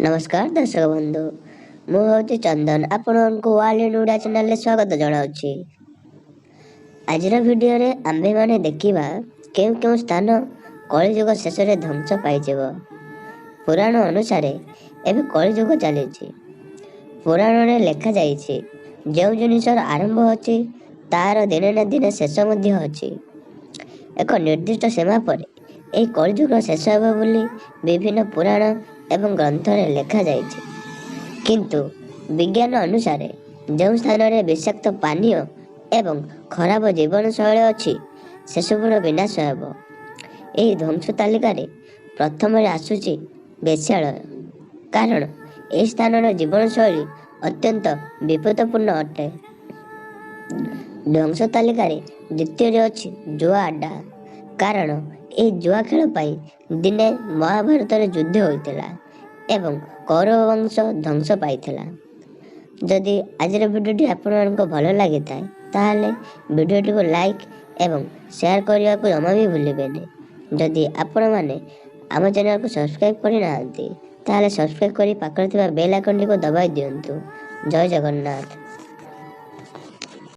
ନମସ୍କାର ଦର୍ଶକ ବନ୍ଧୁ, ମୁଁ ହେଉଛି ଚନ୍ଦନ, ଆପଣଙ୍କୁ ୱାର୍ଲଡ ଇନ୍ ଓଡ଼ିଆ ଚ୍ୟାନେଲରେ ସ୍ୱାଗତ ଜଣାଉଛି। ଆଜିର ଭିଡ଼ିଓରେ ଆମ୍ଭେମାନେ ଦେଖିବା କେଉଁ କେଉଁ ସ୍ଥାନ କଳିଯୁଗ ଶେଷରେ ଧ୍ୱଂସ ପାଇଯିବ। ପୁରାଣ ଅନୁସାରେ ଏବେ କଳିଯୁଗ ଚାଲିଛି। ପୁରାଣରେ ଲେଖାଯାଇଛି, ଯେଉଁ ଜିନିଷର ଆରମ୍ଭ ଅଛି ତାର ଦିନେ ନା ଦିନେ ଶେଷ ମଧ୍ୟ ଅଛି। ଏକ ନିର୍ଦ୍ଦିଷ୍ଟ ସୀମା ପରେ ଏହି କଳିଯୁଗ ଶେଷ ହେବ ବୋଲି ବିଭିନ୍ନ ପୁରାଣ ଏବଂ ଗ୍ରନ୍ଥରେ ଲେଖାଯାଇଛି। କିନ୍ତୁ ବିଜ୍ଞାନ ଅନୁସାରେ ଯେଉଁ ସ୍ଥାନରେ ବିଷାକ୍ତ ପାନୀୟ ଏବଂ ଖରାପ ଜୀବନଶୈଳୀ ଅଛି, ସେସବୁର ବିନାଶ ହେବ। ଏହି ଧ୍ୱଂସ ତାଲିକାରେ ପ୍ରଥମରେ ଆସୁଛି ବେଶ୍ୟାଳୟ, କାରଣ ଏହି ସ୍ଥାନର ଜୀବନଶୈଳୀ ଅତ୍ୟନ୍ତ ବିପଦପୂର୍ଣ୍ଣ ଅଟେ। ଧ୍ୱଂସ ତାଲିକାରେ ଦ୍ୱିତୀୟରେ ଅଛି ଜୁଆ ଆଡ୍ଡା, କାରଣ ଏହି ଜୁଆ ଖେଳ ପାଇଁ ଦିନେ ମହାଭାରତରେ ଯୁଦ୍ଧ ହୋଇଥିଲା ଏବଂ କୌରବ ବଂଶ ଧ୍ୱଂସ ପାଇଥିଲା। ଯଦି ଆଜିର ଭିଡ଼ିଓଟି ଆପଣମାନଙ୍କୁ ଭଲ ଲାଗିଥାଏ, ତାହେଲେ ଭିଡ଼ିଓଟିକୁ ଲାଇକ୍ ଏବଂ ସେୟାର କରିବାକୁ ଜମା ବି ଭୁଲିବେନି। ଯଦି ଆପଣମାନେ ଆମ ଚ୍ୟାନେଲକୁ ସବସ୍କ୍ରାଇବ୍ କରିନାହାନ୍ତି, ତାହେଲେ ସବସ୍କ୍ରାଇବ୍ କରି ପାଖରେ ଥିବା ବେଲ୍ ଆଇକନ୍ଟିକୁ ଦବାଇ ଦିଅନ୍ତୁ। ଜୟ ଜଗନ୍ନାଥ।